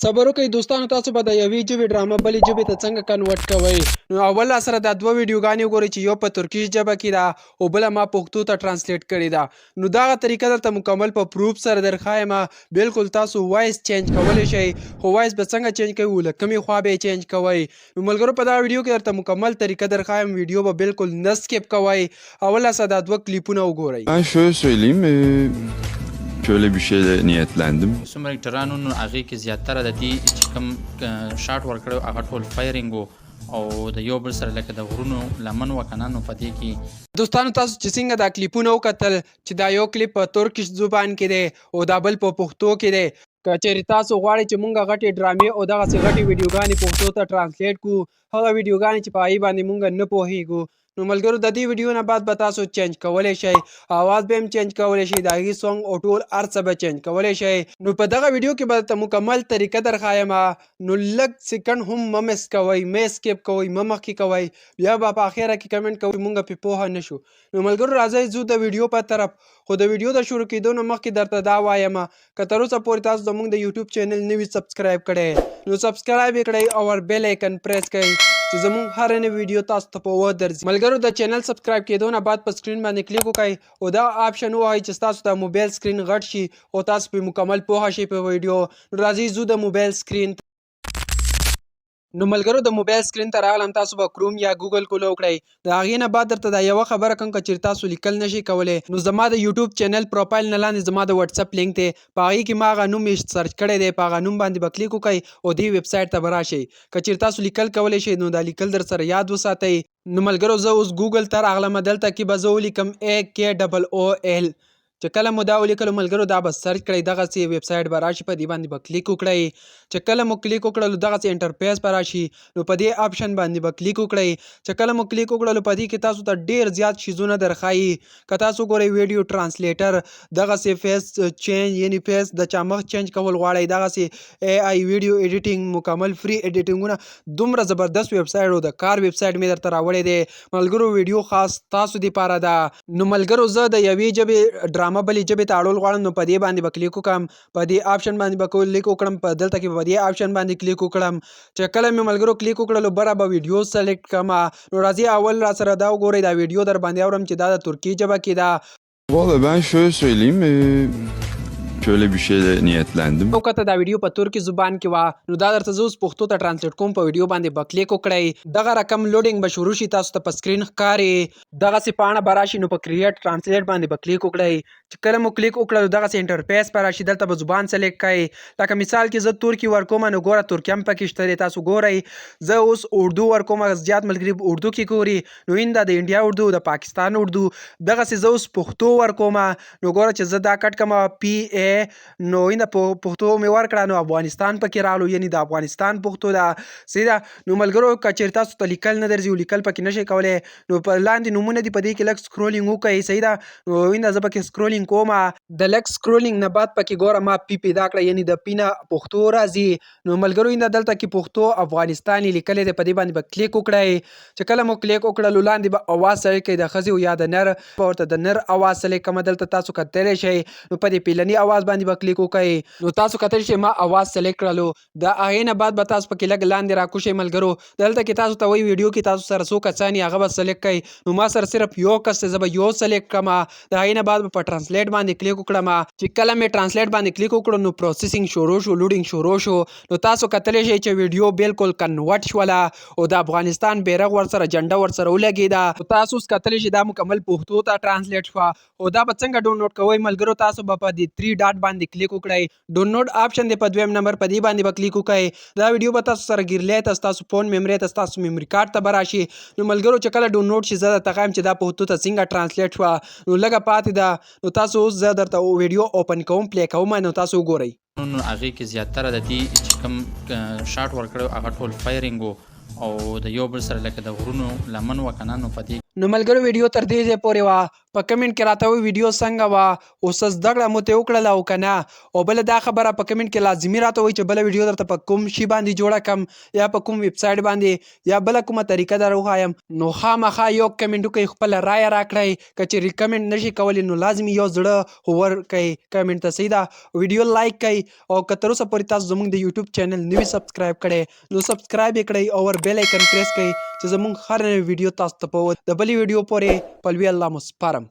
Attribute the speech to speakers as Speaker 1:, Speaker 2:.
Speaker 1: صبر وکړئ دوستانو، تاسو به د یوې ژبې ډرامه بلې ژبې ته څنګه convert کوئ؟ نو اول سره دا دوه ویډیوګانې وګورئ چې یو په ترکیش ژبه کې ده او بله ما پښتو ته translate کړې ده. نو دغه طریقه درته مکمل په proof سره درښایم. بالکل تاسو voice change کولی شئ، خو voice به څنګه change کوئ او له کومې خوا به یې change کوئ، نو ملګرو، په دغه ویډیو کې درته مکمل طریقه درښایم. ویډیو به بالکل نه skip کوئ. اول سره دا دوه کلیپونه وګورئ.
Speaker 2: Ben şöyle söyleyeyim, şöyle bir şeyle niyetlendim.
Speaker 3: څومره اکټرانو، نو هغې کې زیاتره د دې چې کوم shot ورکړی، هغه ټول firing وو او د یو بل سره لکه د غرونو لمن وه که نه، نو په دې کې
Speaker 1: دوستانو، تاسو چې څنګه دا کلیپونه وکتل چې دا یو کلیپ په ترکش زبان کې دی او دا بل په پښتو کې دی، که چېرې تاسو غواړئ چې مونږ غټې ډرامې او دغسې غټې ویډیوګانې پښتو ته translate کړو، هغه ویډیوګانې چې په هغې باندې مونږ نه پوهیږو، نو ملګرو، د دې ویډیو نه بعد به تاسو change کولی شئ. اواز به هم change کولی شئ، د هغې song او ټول هر څه به change کولی شئ. نو په دغه ویډیو کې به درته مکمل طریقه درښایم، نو لږ سیکنډ هم مه miss کوئ، مه skip کوئ، مه مخکې کوئ. بیا به په اخره کې کمنټ کوئ مونږ پرې پوهه نه شو. نو ملګرو، راځئ ځو د ویډیو په طرف. خو د ویډیو د شروع کېدو نه مخکې درته دا وایم، که تر اوسه پورې تاسو زموږ د یوټیوب channel نه وي subscribe کړی، نو subscribe یې کړئ او ور bell icon press کړئ چې زموږ هره نوې ویډیو تاسو ته په وخت درځي. ملګرو، د channel subscribe کېدو نه بعد په screen باندې کلیک وکړئ او دا option ووهئ چې ستاسو د موبایل screen غټ شي او تاسو پرې مکمل پوهه شئ په ویډیو. نو راځئ ځو د موبایل screen. نو ملګرو، د موبایل screen ته راغلم. تاسو به کروم یا ګوګل کولاو کړئ. د هغې نه بعد درته دا یوه خبره کوم، که چېرې تاسو لیکل نشئ کولی، نو زما د یوټیوب channel profile نه لاندې زما د واتساپ لینک دی. په هغې کې ما هغه نوم یې search کړی دی. په هغه نوم باندې به کلیک وکړئ او دې ویب سایټ ته به راشئ. که چېرې تاسو لیکل کولی شئ، نو دا لیکل در سره یاد وساتئ. نو ملګرو، زه اوس ګوګل ته راغلم. دلته کې به زه ولیکم AKOOL. چې کله مو دا ولیکلو ملګرو، دا به search کړئ. دغسې ویب سایټ به راشي، په دې باندې به کلیک وکړئ. چې کله مو کلیک وکړلو، دغسې interface به راشي. نو په دې option باندې به کلیک وکړئ. چې کله مو کلیک وکړلو، په دې کې تاسو ته ډیر زیات شیزونه درښایي. که تاسو ګورئ، video translator، دغسې face change، یعنی face د چا مخ change کول غواړئ، دغسې AI video editing، مکمل free ایډیټینګونه. دومره زبردست ویب سایټ او د کار ویب سایټ مې درته راوړی دی ملګرو. ویډیو خاص تاسو دپاره ده. نو ملګرو، زه د یوې ژبې ډرامه بلې ژبې ته اړول غواړم، نو په دې باندې به کلیک وکړم، په دې option باندې به کلیک وکړم. په دلته کې په دې option باندې کلیک وکړم. چې کله مې ملګرو کلیک وکړلو، بره به ویډیو select کړم. نو راځي اول را سره دا وګورئ. دا ویډیو در باندې اورم چې دا د ترکیې ژبه کې ده.
Speaker 2: Valla ben şöyle söyleyeyim, şöyle bir şeyle niyetlendim.
Speaker 1: او کته دا ویډیو په ترکي زبان کې وه، نو دا درته زه اوس پښتو ته translate کوم. په ویډیو باندې به کلیک وکړئ. دغه رقم loading به شروع شي، تاسو ته په screen ښکاري. دغسې پاڼه به راشي، نو په create translate باندې به کلیک وکړئ. چې کله مو کلیک وکړلو، دغسې interface به راشي. دلته به زبان select کړئ. لکه مثال کې زه ترکي ورکوم، نو ګوره ترکي هم پکې شته دی. تاسو ګورئ، زه اوس اردو ورکوم، زیات ملګري اردو کې ګوري، نو اینده د انډیا اردو، د پاکستان اردو. دغسې زه اوس پښتو ورکوم، نو ګوره چې زه دا cut کړم پی ای، نو اینده پښتو مې ورکړه، نو افغانستان پکې رالو، یعنی د افغانستان پښتو ده. صحیح ده. نو ملګرو، که چېرې تاسو ته لیکل نه درځي او لیکل پکې نشئ کولی، نو په لاندې نومونه دي، په دې کې لږ scrolling وکړئ. صحیح ده. نو اینده زه پکې scrolling کوم. د لږ scrolling نه بعد پکې ګوره ما پی پیدا کړه، یعنی د پی نه پښتو راځي. نو ملګرو، اینده دلته کې پښتو افغانستان یې لیکلی دی، په دې باندې به کلیک وکړئ. چې کله مو کلیک وکړلو، لاندې به اواز select کړئ، د ښځې او یا د نر. به ورته د نر اواز select کړم. دلته تاسو کتلی شئ، نو په دې پیلني اواز باندې به کلیک وکړئ. نو تاسو کتلی شئ، ما اواز select کړلو. د هغې نه بعد به تاسو پکې لږ لاندې راکوشئ ملګرو. دلته کې تاسو ته وایي ویډیو کې تاسو سره څو کسان یې، هغه به select کړئ. نو ما سره صرف یو کس دی، زه به یو select کړم. د هغې نه بعد به په translate باندې کلیک وکړم. چې کله مې translate باندې کلیک وکړو، نو processing شروع شو، loading شروع شو. نو تاسو کتلی شئ چې ویډیو بالکل convert شوله او د افغانستان بیرغ ورسره، جنډه ورسره ولګېده. نو تاسو اوس کتلی شئ، دا مکمل پښتو ته translate شوه. او دا به څنګه ډاونلوډ کوئ ملګرو؟ تاسو به په دې 3 dot باندې کلیک وکړئ. Download option دی په دویم نمبر، په دې باندې به کلیک وکړئ. دا ویډیو به تاسو سره ګیرلی ته، ستاسو phone memory ته، ستاسو memory card ته به راشي. نو ملګرو، چې کله ډاونلوډ شي، زه درته ښایم چې دا پښتو ته څنګه translate شوه. نو لږه پاتې ده. نو تاسو اوس زه درته ویډیو open کوم، play کوم، نو تاسو وګورئ.
Speaker 3: نو هغې کې زیاتره د دې چې کوم shot ورکړی، هغه ټول firing وو او د یو بل سره لکه د غرونو لمن وه که نه، نو په دې
Speaker 1: نو ملګرو ویډیو تر دې ځای پورې وه. په کمنټ کې راته ووایئ ویډیو څنګه وه او څه زده کړه مو ترې وکړله او که نه. او بله دا خبره په کمنټ کې لازمي راته ووایئ چې بله ویډیو درته په کوم شي باندې جوړه کړم یا په کوم ویب سایټ باندې یا بله کومه طریقه در وښایم. نو خامخا یو کمنټ وکړئ، خپله رایه راکړئ. که چېرې کمنټ نشئ کولی نو لازمي یو زړه خو ورکړئ کمنټ ته، صحیح ده. ویډیو لایک کړئ او که تر اوسه پورې تاسو زموږ د یوټیوب چینل نه وي سبسکرایب کړی نو سبسکرایب یې کړئ او ور بیل ایکن پریس کړئ چې زموږ هر نوې ویډیو تاسو ته په د بلې ویډیو پورې په لوی الله مو سپارم.